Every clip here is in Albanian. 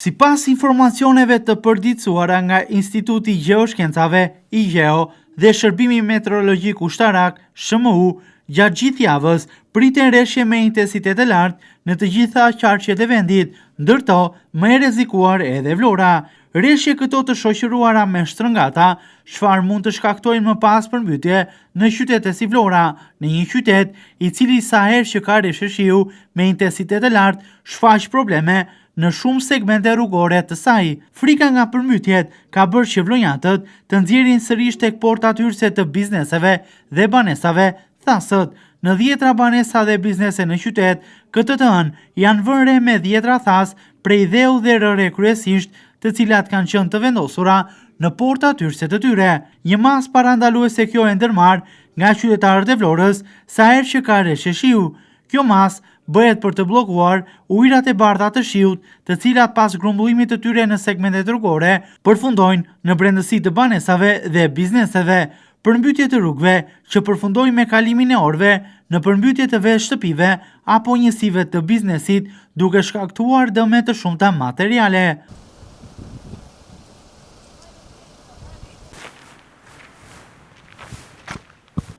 Sipas informacioneve të përditësuara nga Instituti i Gjeoshkencave, IGJEO, dhe Shërbimi Meteorologjik Ushtarak, SHMU, gjatë gjithë javës priten reshje me intensitet të lartë në të gjitha qarqet e vendit, ndër to më e rrezikuar edhe Vlora. Reshje këto të shoqëruara me shtrëngata, çfarë mund të shkaktojnë më pas përmbytje në qytete si Vlora, në një qytet i cili sa herë që ka reshje shiu me intensitet të lartë shfaq probleme në shumë segmente rrugore të saj. Frika nga përmbytjet ka bërë që vlonjatët të nxjerrin sërish tek portat hyrëse të bizneseve dhe banesave thasët. Në dhjetra banesa dhe biznese në qytet, këtë të hënë janë vënë re me dhjetra thasë prej dheu dhe rëre kryesisht, të cilat kanë qenë të vendosura në portat hyrëse të tyre. Një masë parandaluese kjo e ndërmarrë nga qytetarët e Vlorës sa herë që ka reshje shiu. Kjo masë bëhet për të bllokuar ujërat e bardha të shiut, të cilat pas grumbullimit të tyre në segmentet rrugore, përfundojnë në brendësi të banesave dhe bizneseve. Përmbytje të rrugëve, që përfundojnë me kalimin e orëve në përmbytje të vetë shtëpive apo njësive të biznesit, duke shkaktuar dëme të shumta materiale.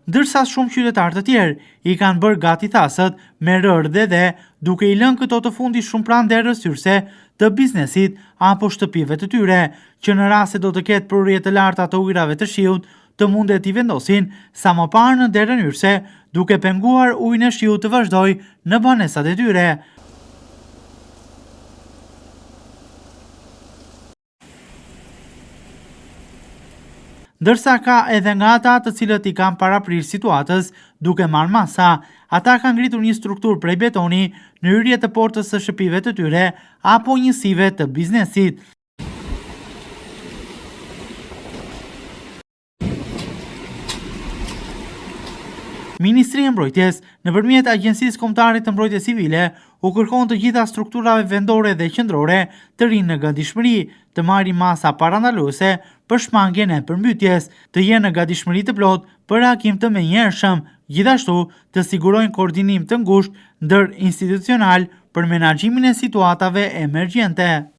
Ndërsa shumë qytetarë të tjerë i kanë bërë gati thasët me rërë dhe dhe, duke i lënë këto të fundit shumë pranë derës hyrëse të biznesit apo shtëpive të tyre, që në rast se do të ketë prurje të larta të ujërave të shiut, të mundet t'i vendosin sa më parë në derën hyrëse, duke penguar ujin e shiut të vazhdojë në banesat e tyre. Ndërsa ka edhe nga ata të cilët i kanë paraprirë situatës duke marrë masa. Ata kanë ngritur një strukturë prej betoni në hyrje të portës së shtëpive të tyre apo njësive të biznesit. Ministria e Mbrojtjes, nëpërmjet Agjencisë Kombëtare të Mbrojtjes Civile, u kërkon të gjitha strukturave vendore dhe qendrore të rrinë në gatishmëri, të marrin masa parandaluese për shmangien e përmbytjes, të jenë në gatishmëri të plotë për reagim të menjëhershëm, gjithashtu të sigurojnë koordinim të ngushtë ndërinstitucional për menaxhimin e situatave emergjente.